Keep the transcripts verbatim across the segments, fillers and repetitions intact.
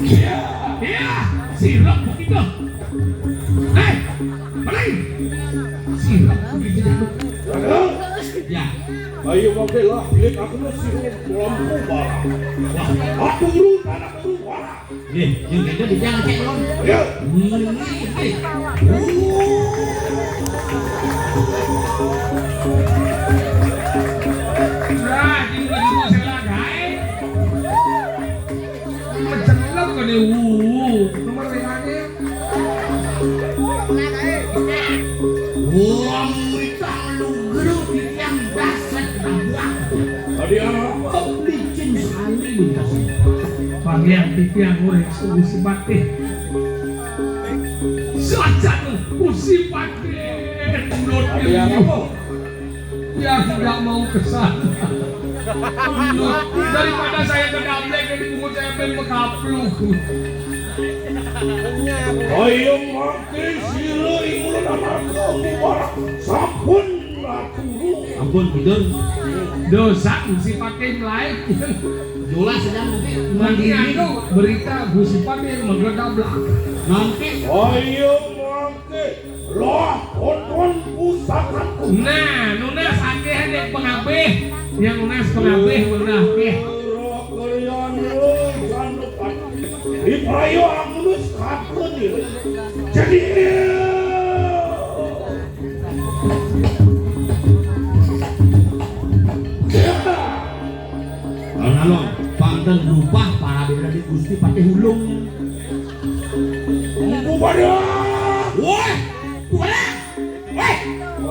Ya, ya, sirep begitu. Hei, balik. Sirep begitu. Ya. Ayo mampir lah, bilik aku nu sirep lampu barang. Wah, aku urus anak aku barang. Nih, yang kita di jalan cek belum? Ya. Ini, ini. Nah, ini lagi mau saya lagi. Mencelok kene, wuh. Nomor W A-nya. Wong witang lu geru titiang daset kedabuak. Tadi apa? Licin sekali nih. Pangeran titiang urek Gusti Patih. Sajan Gusti Patih. Tadi apa? Yang tidak mau ke sana. Daripada saya kedablek, yang dipungut saya pengen mekapluk. Ayo mangke sira ing ulun amarga mubarak sampun aturu. Ampun, Kidul. Dosa Gusti Patih melae. Jelas sedang nanti. Nanti anu berita Gusti Patih menggedablak. Nanti. Ayo mangke. Lah, tonton pusakaku. Nah, nunas akeh dek pengabeh. Yang nunas pengabeh, nunas akeh. Roh kalian, roh sandukan. Di prayo amunus kakun ya. Jadi, alon-alon, panten berubah para beda di Gusti Patih Ulung. Tunggu pada. Woi, tunggu pada. Woi.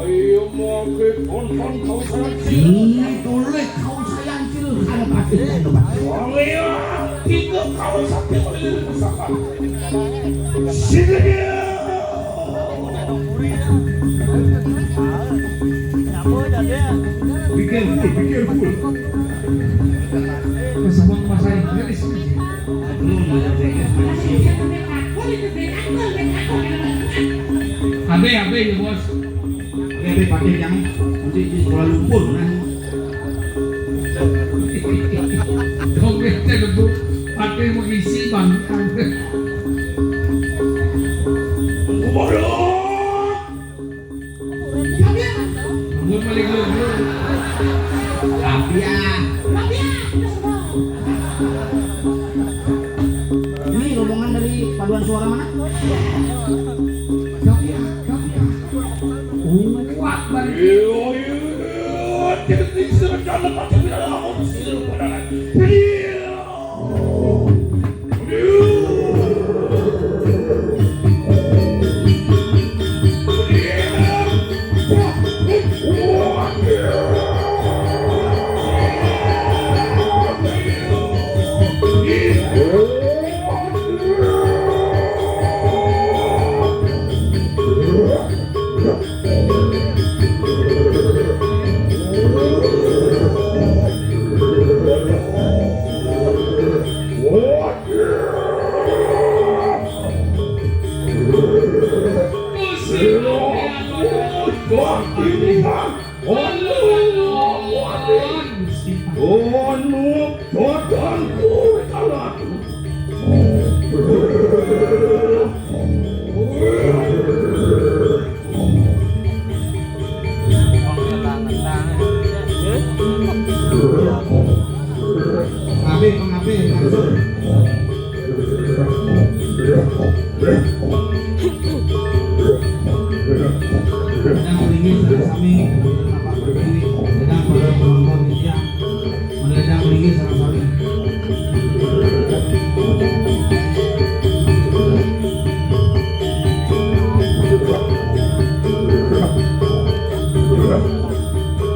Ayo mangke tonton kau sayan cil. Hmm, toleh kau sayan cil. Ada pati, ada pati. Wong iya, tiga kau sakti melilit pusaka. Sini dia. Be careful, be careful. Pesawat pasai, ini sini. Abe, abe ya, Bos. Abe, abe, pakai yang nanti di sekolah lumpur, nah. Kau ngerti, Bu? Pakai mengisi, Bang. Waduh. Mun balik dulu. Tapi ya. Ini rombongan dari paduan suara mana? Tapi ya, tapi ya. Kuat banget. Iya, iya, iya. Jadi, sira dalam hati kita lawan sira pada. Jadi, Kabeh, kabeh, langsung. Kadang ulingin sareng sami, Bapak Pertiwi, kadang para penonton media, kadang ulingin sareng sami.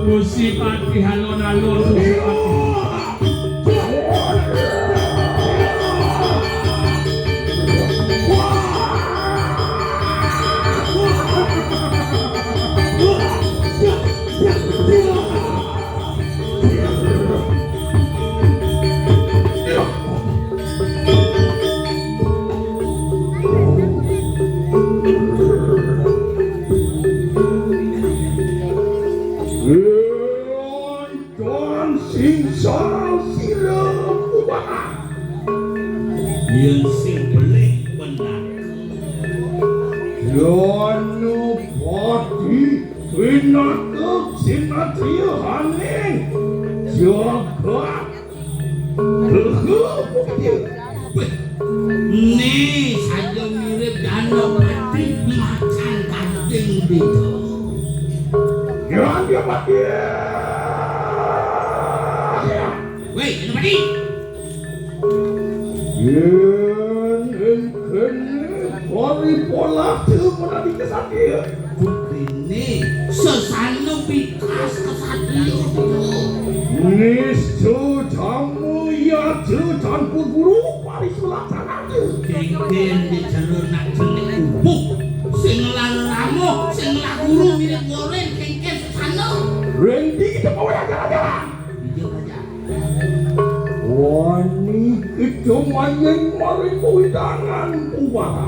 Gusti Patih alon-alon, Gusti Patih. Yén sing belik benar. Janapati pinaka sinatria haning jagat. Wéh, né saja mirip Janapati macan kanting beda. Janapati. Wéh, Janapati. Yén éngkéné paripolata menadi kesatria. Buktine sesana pikas kesatria. Nista jama yaja campur guru parisulatana. Kengken di jero nak jenik ubuk sing ngelar ramuh, sing ngelar guru mirip ngoren kengken sesana. Rendi kita bawa jalan-jalan. Ija aja. Wani kita mayen maring wewidangan Kuwara.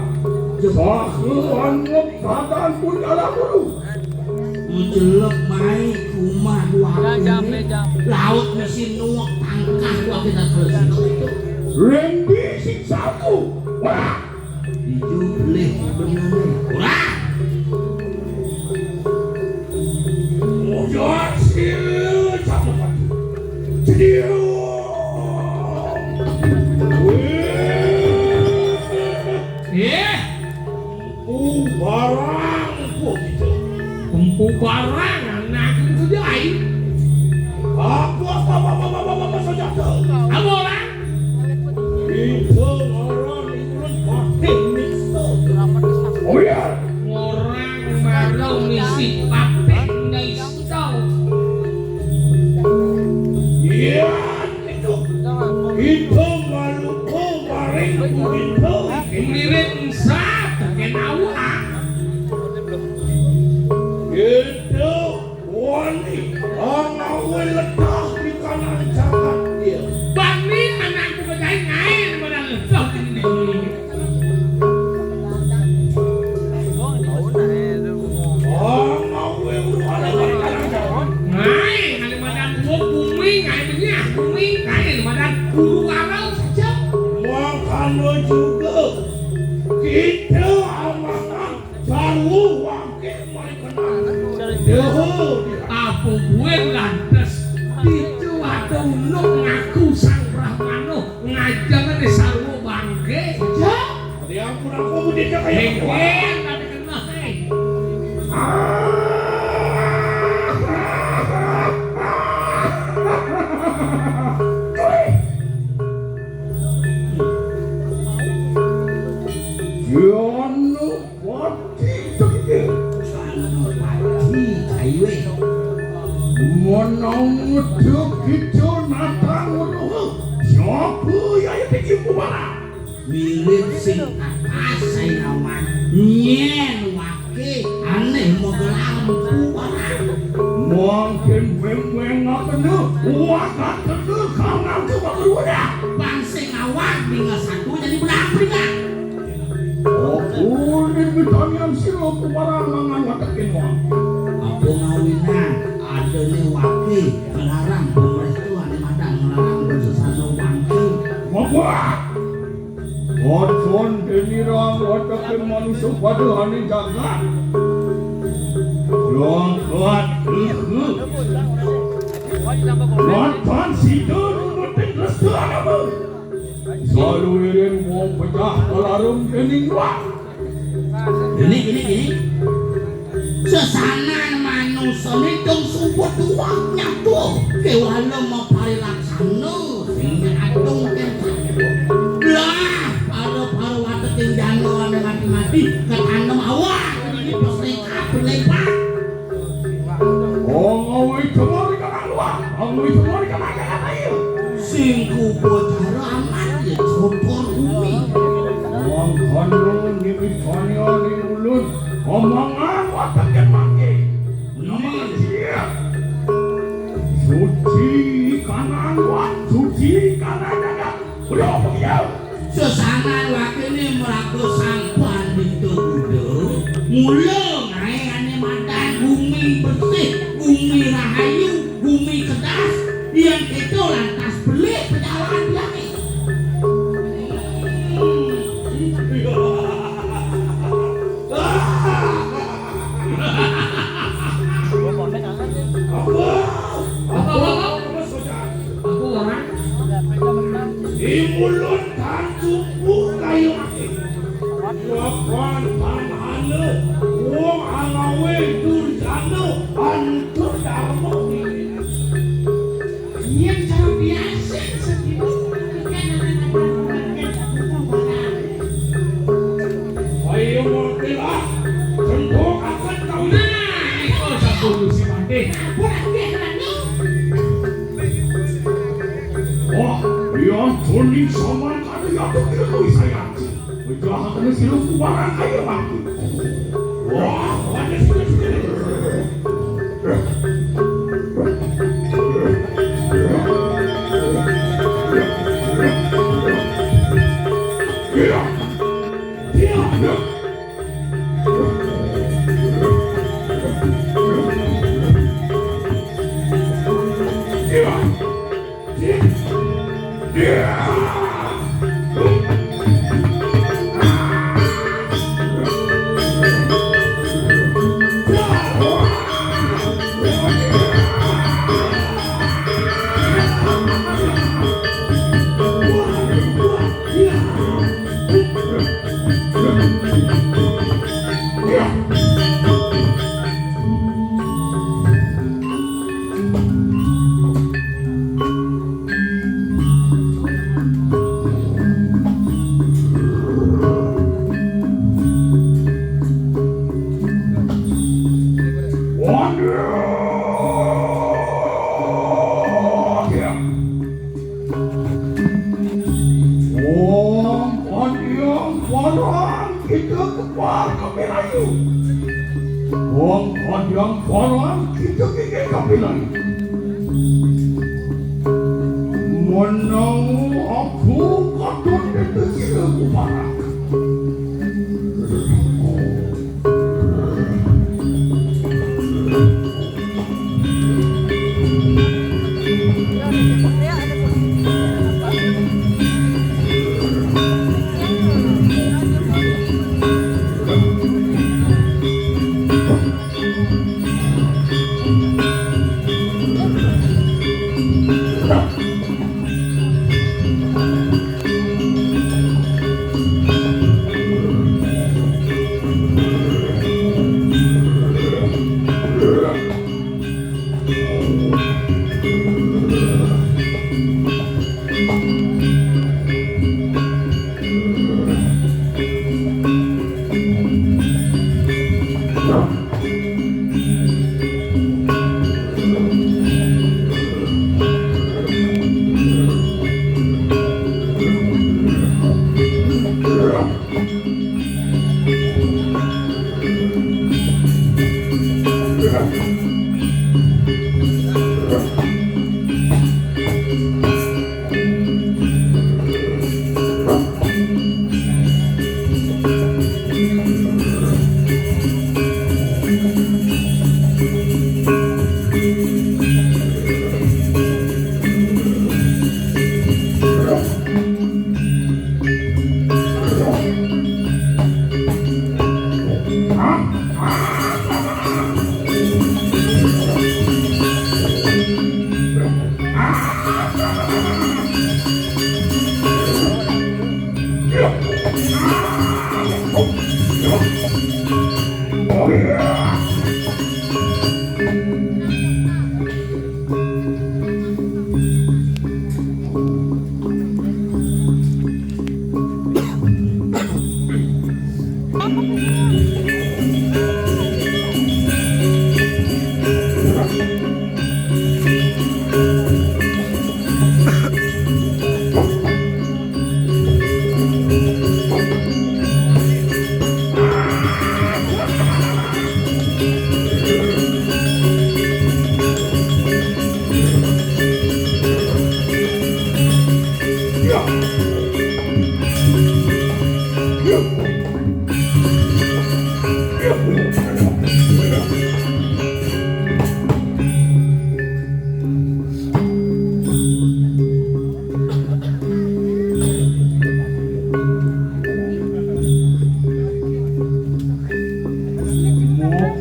Saha anggep badan pun ala guru. Jelek mai kumah wakene. Laut misi nuwek tangkah wakil selesai. Rendi siksaku. Wah. Ijo belih benane. Ora. Mujar sila satu pati. Cediu. Eh, empu barang kok gitu. Empu barang anak itu jai. Apa apa apa apa apa apa saja. Apa orang? Itu orang Batin nista. Oh iya. Orang baru misi batin nista. Iya, itu. Itu maluku maring kuwito. Mirip ensat, kena awak. Itu. Wani, ana kuwi ledah di kanan jagat dia. Bani anakku bedai ngae pada ledah di dunia. Ana kuwi ora di kanan jagat. Ngae, ngae madan gua bumi, ngae benyah bumi, ngae madan guru arau saja. Makanya juga kita amanah Sarwa wangke mari kenal. Apa buin lantas dicu atau unuk ngaku sang Brahmana ngajengane sarwa bangke? Ya, yang kurang kamu tidak kayak Hengkeh, tapi kena, hei. Jono Pati tegel. Sanapati jaiwe. Menawa ngeduk kita natang weruh. Siapa yai pikir kubara? Mirip sing atas sainawan. Nyen wake aneh mogelang kubara. Mungkin weng-weng ngakene, wakat kene kangen ke bageruda. Bang sing awak tinggal satu jadi belang peringat. Aku ni pertanyaan sira kumarang mangan watekin wong. Apa ngawinan adane wake ngelarang pemrestuane madan ngelarang bersesano wangke. Mabuk. Kocon denirang watekin manusia pada ane jagat. Jagat. Matan sida nunutin restu anakmu. Saluiring wong pecah kalarum dening wah. Ini, ini, ini. Sesanan manusane dong sumput dua nyatu. Kewala maparilaksana sing adung kentang. Lah, para-para wateking jana ane mati-mati ketanem awak. Ini pas lekat berlepak. Wong ngawé jemur iku nang luar, wong ngawé jemur iku nang dalam air. Sing kupacara amat ya kotor bumi. Wong kono niwit kanya ning ulun, omongan watekin mangke. Omongan dia. Suci kanan wan, suci kanan dagang. Udah, apa dia? Sesanan wakene mraga Sang Pandita Buddha, mula ngae ane madan bumi bersih, bumi rahayu, bumi kedas, yen keto lantas beli pejalan biane. Kang cupu kayu mati. Wapan panghana wong alawe durjana antuk darma wiri. Yen cara biasa sedina. Ayo mati lah. Tentu akan kau. Nah, itu satu si mati. Wah, yang tuli sama kada yakin kira kau saya. Wajah kena silup kubaran ayo mati. Wah, ada sini. Iya. Iya. Iya. Wong pandiang barang kita kepal kami rayu. Wong pandiang barang kita gigi kami rayu. Menang aku kadun itu kira ku barang.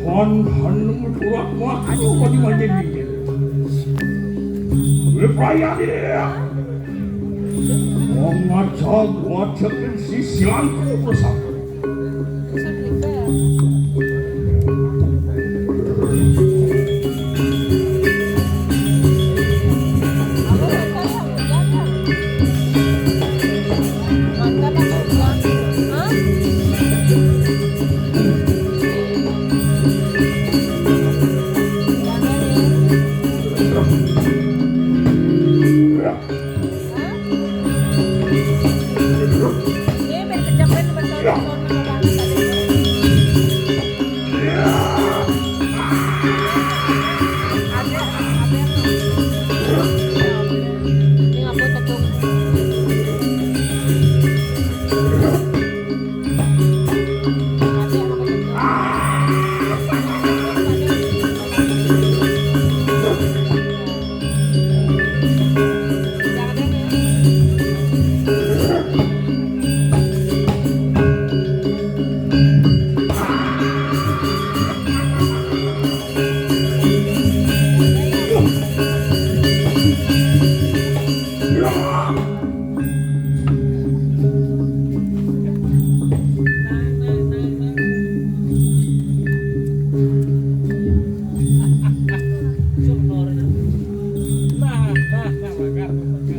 Mohon hanum turak waktu bagi manjing. Wiprayadi. Mengajak wajakin sisyanku bersama.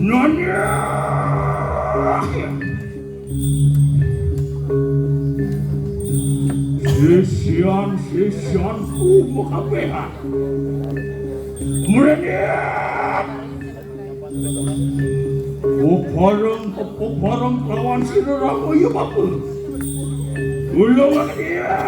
Nanya. Sisyan-sisyanku makabehan. Mrene. Pebareng, pebareng kelawan sira Rama, ya Bapa. Tulungan dia.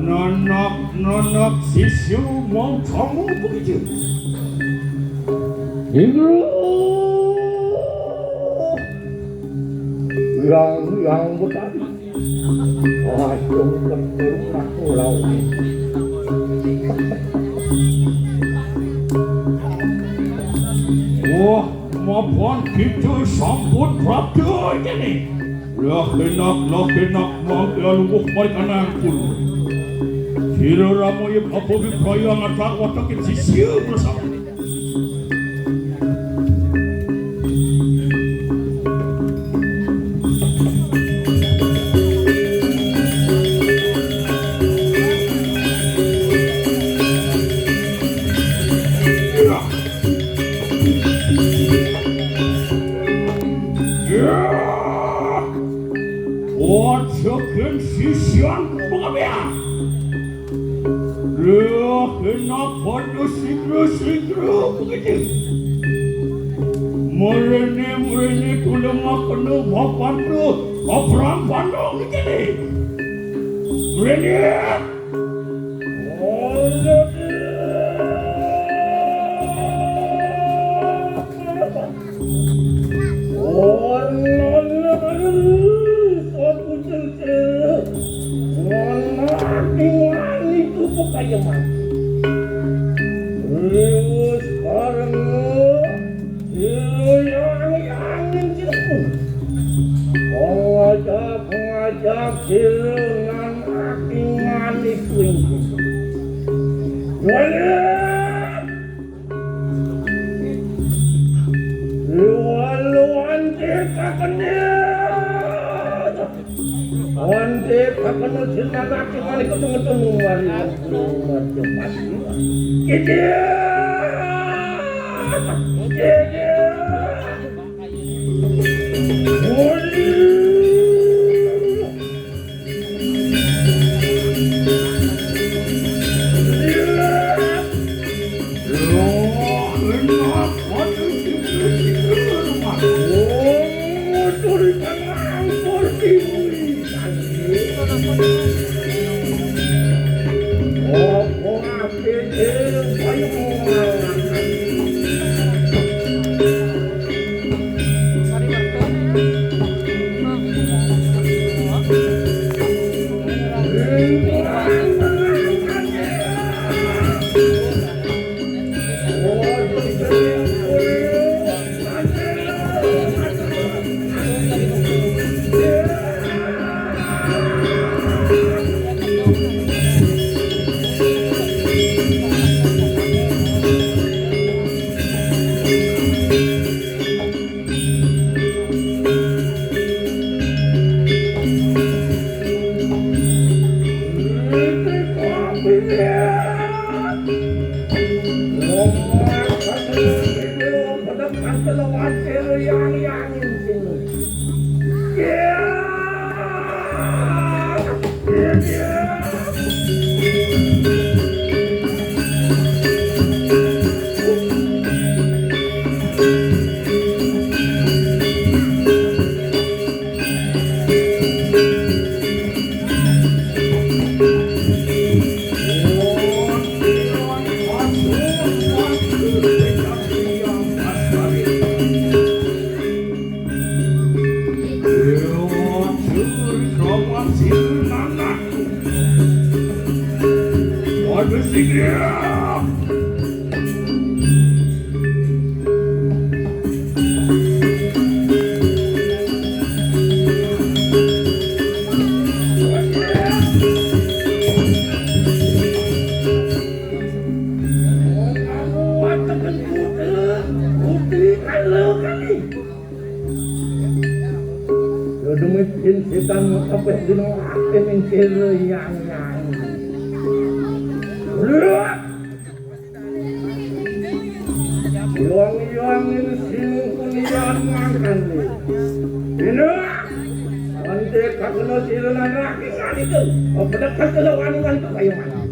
Nanak-nanak sisya mau kamu begitu. Inggih. Yang, yang betadi. Aduh, keturun aku lawan. Wah, mapan kita sampun prapta kene. Lah enak, lah enak, mangke luwuh mari kanangku. Sira Rama, yen apa wipraya ngatak watekin sisia bersama. Aja gen sisian pengabeh. Lha, kena pada sigra-sigra begitu. Mrene-mrene tulung makena bapak tu, baprang pandang begitu. Mrene. Pengajak-pengajak sira nang ati manik kuwi. Wala! Wala ante kakene. Ante kakene sing nang ati manik ketemu-temu mari. Macam-macam. Iki. Iki. Demi pin setan kabeh dina ake ning kere yang-yang. Yang-yang sing kulian makan. Dina ante kakena sira nang rakyat itu. Apa dak kakena wani-wani kaya mana?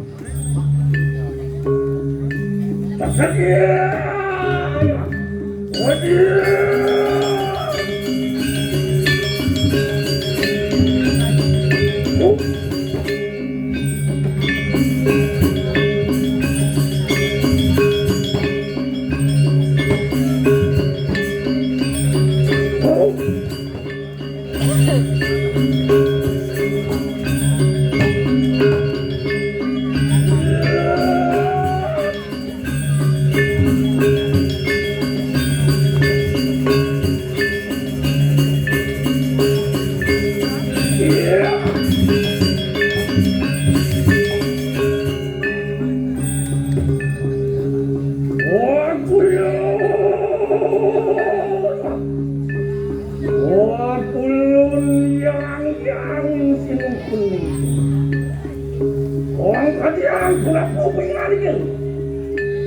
Katiang kula kuping ngalih.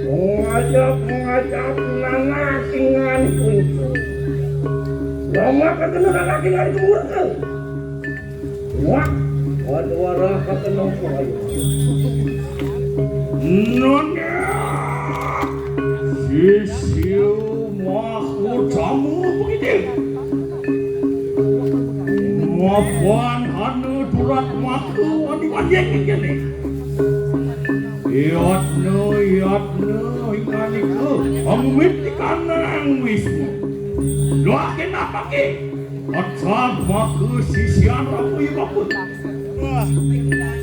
Ngajap-ngajap nanaking ngalih kuwi. Lama ketemu nanaking ngalih kuwi. Wah, waduh, warah ketemu kuwi. Nona sisya mahkutamu begitu. Mapan hana durat maka wani-wani kene. Yatna, yatna, ingkanika, pangwit kanang wismu. Doake napake, atsah maka sisian rapuya bapa. Wah.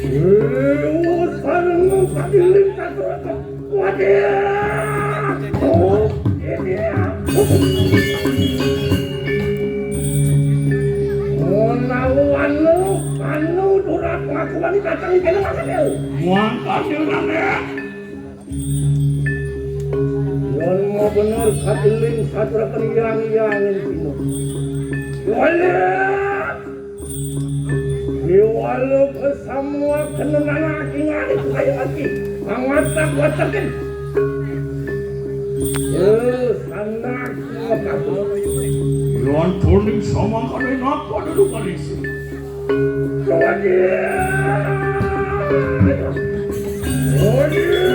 Ewa, sareng kadiling katuraken. Waduh. Oh, ini ya. Menawa anu, anu durat ngaku wani dateng kene maksudnya. Mangkane nane. Yen mau bener kadiling saturaken yang-yang ing sino. Waduh. Diwalu besamua kenengan aking alit kaya ati. Mangatak wataken. Eh, sanak ngepatu. Yan toning samangkane napa dulu kalis. Kewadian. Waduh.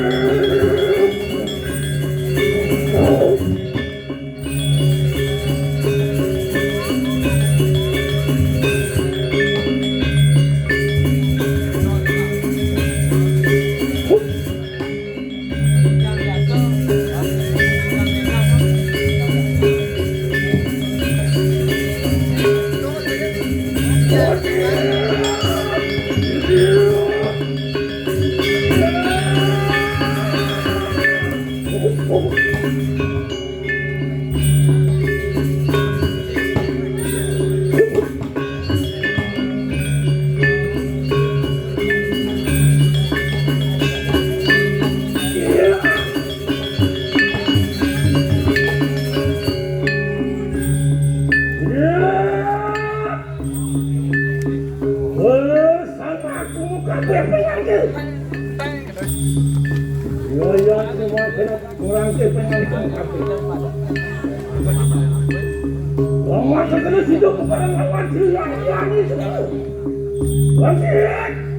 Wah, sang aku kabeh pengantin. Yo, yo, terima kasih. Orang ke pengantin kabeh. Lawan terus hidup kepada lawan sila yang itu. Bangkit.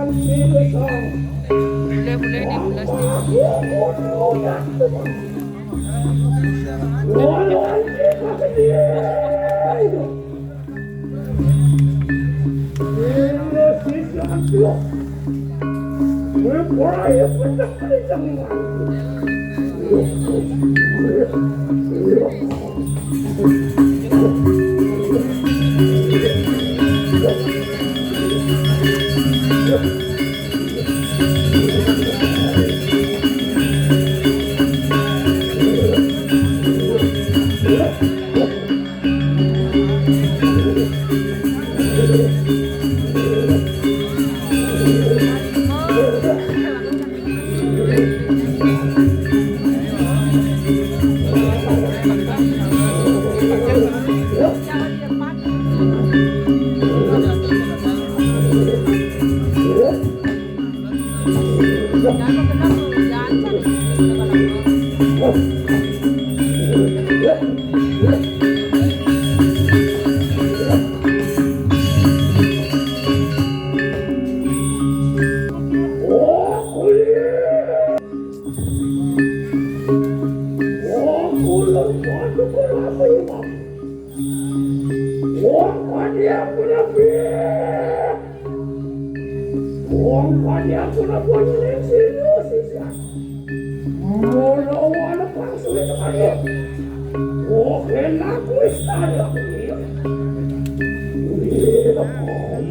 Boleh, boleh ni plastik.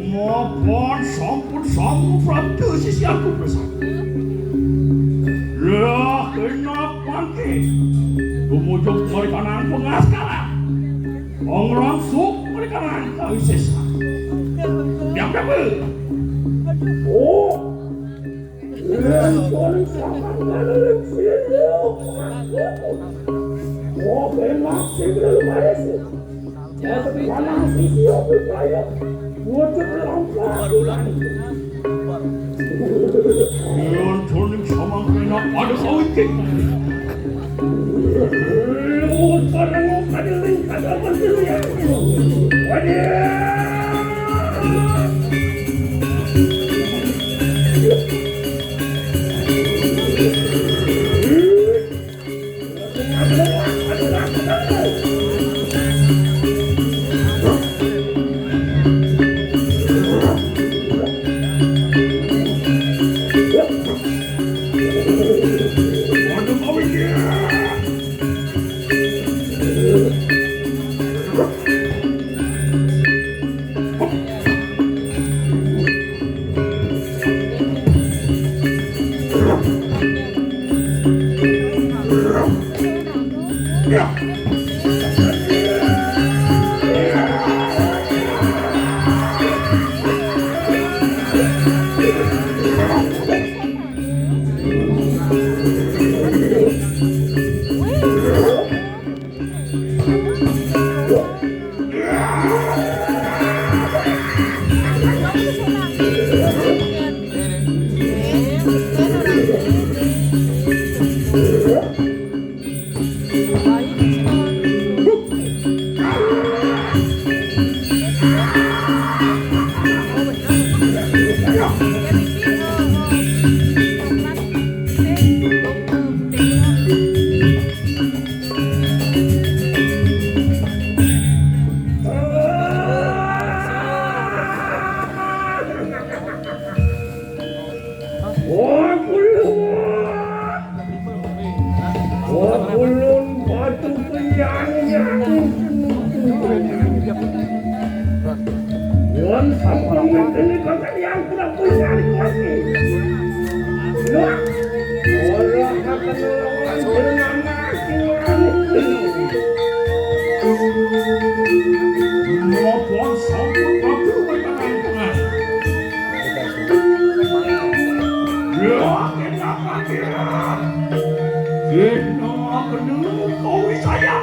Mapan sampun sanggup Ratu sisianku bersatu. Lah, enak mangke. Tumujuk mereka nang pengaskaran. Pangrangsuk mereka nang kawisesan. Yang berapa? Oh, Lempon saman ngaleleng sinu. Wah, enak sih, belum ada sih. Wah, mana sih, dia berkaya. Wujud lampu. Lempon saman enak, ada kau ikan. Wah, kulun. Wah, kulun batu kenyang yang. Wan sampun ngenteni kata yang kurang punya lagi. Wah, ora akan lawan jenengan. Wah, sampun kabur. Ya, kenapa tidak? Kenapa kenapa kau saya?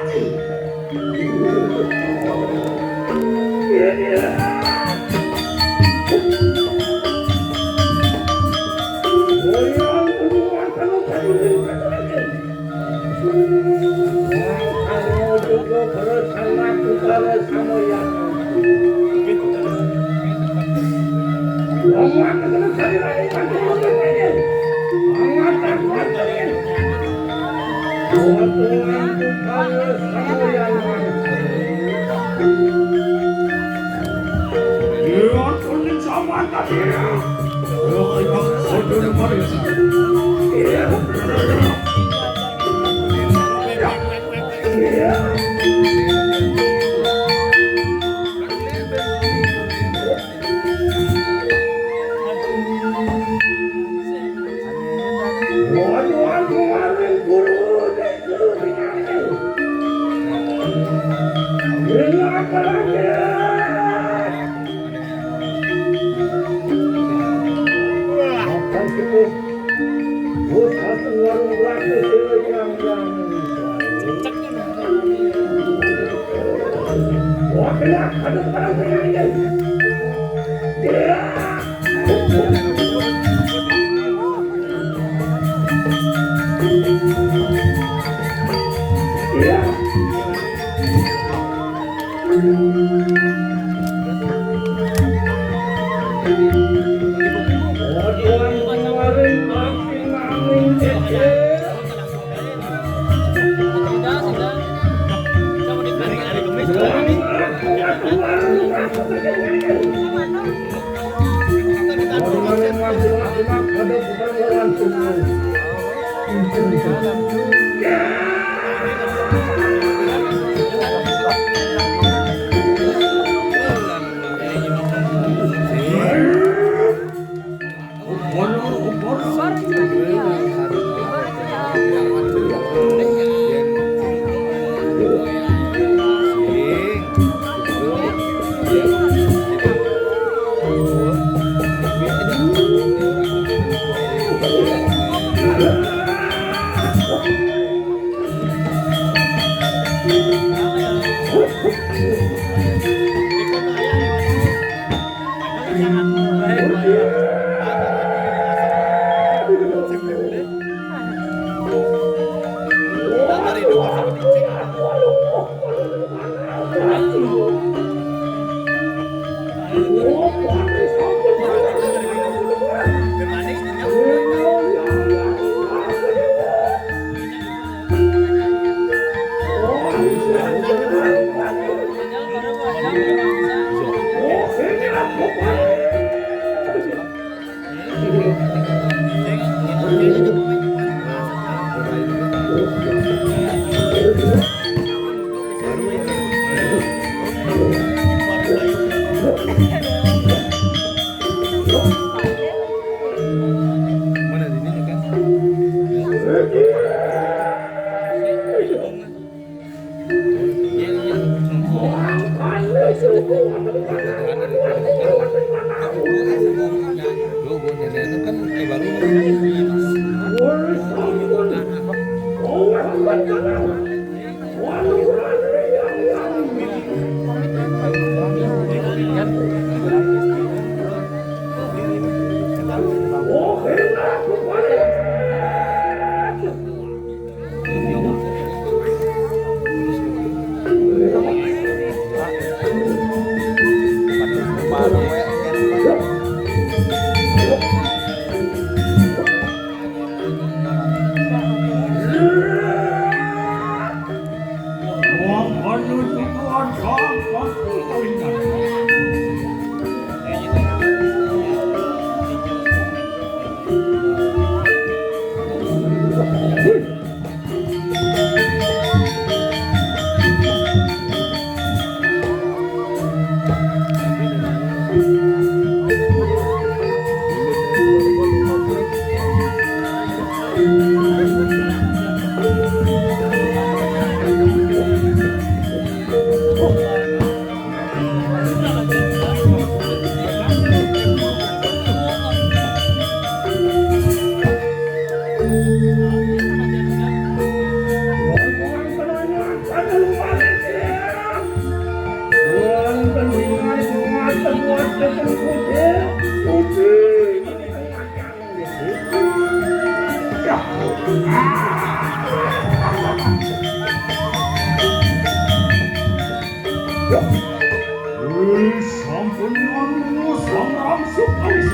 Sampun manungsa marang suparis.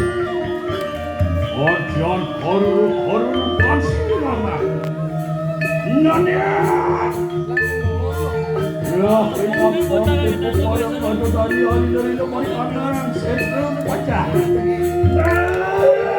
Ajan karuru-karuru pansinirana. Nanya. Lah, ini apa? Ini apa? Ini apa? Ini apa? Ini apa? Ini apa?